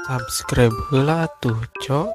Subscribe heula atuh, Cok.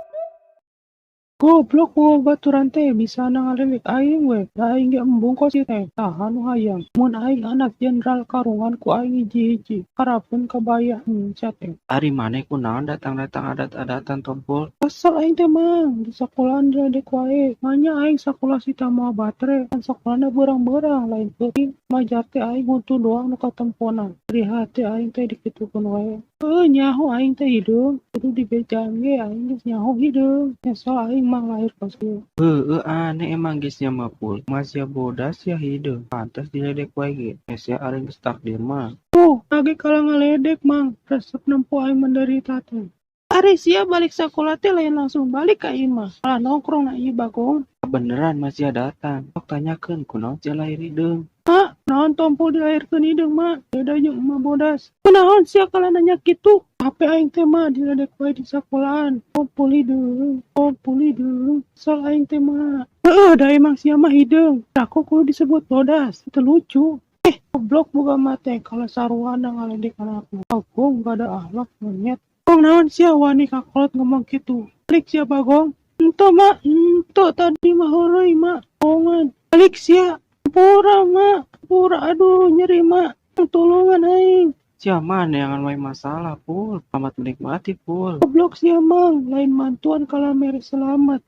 Goblok, baturan teh bisa ngaledek aing we, da aing ge embung kos teh, saha nu hayang. Mun aing anak jenderal karungan ku aing hiji-hiji, harapkeun kabaya sia teh. Ari maneh kunaon datang-datang adat-adatan, Tompul? Kesel aing teh, Mang, di sakolahan diledek wae. Maenya aing sakola sita mawa batre, kan sakolana beurang-beurang lain peuting. Majar teh aing huntu doang nu katemponan. Di hate aing teh dikitukeun wae. Heueuh, nyaho aing teh hideung, kudu dibejaan ge aing geus nyaho hideung. Nyesel aing, Mang, lahir kos kieu. Heueuh, aneh emang geus nya mah, Pul. Masih bodas ya hideung, pantes diledek wae ge. Hese ari geus takdir mah. Tuh, lagi kalah ngaledek, Mang, resep nempo aing menderita teh. Ari sia balik sakola teh lain langsung balik ka imah, malah nongkrong na ieu Bagong. Beneran masih datang. Sok tanyakeun kunaon sia lahir hideung. Mak, naon Tompul dilahirkeun hideung, Mak? Beda jeung emak bodas. Kunaon sia kalah nanya kitu? Capek aing teh, Mak, diledek wae di sakolahan. Tompul hideung, Tompul hideung. Kesel aing teh, Mak. Heueuh, da emang sia mah hideung. Aku kudu disebut bodas, teu lucu. Eh, goblok boga mah teh kalah saruana ngaledek anakna. Bagong gak ada akhlak, monyet. Bagong, naon sia wani ka kolot ngomong kitu? Balik sia, Bagong. Ento, Mak, ento, tadi mah heureuy, Mak. Bohongan. Balik sia. Pura, Mak. Pura, aduh, nyeri, Mak. Tulungan aing. Sia mah neangan wae masalah, Pul. Selamat menikmati, Pul. Goblok sia, Mang, lain mantuan kalah mere selamat.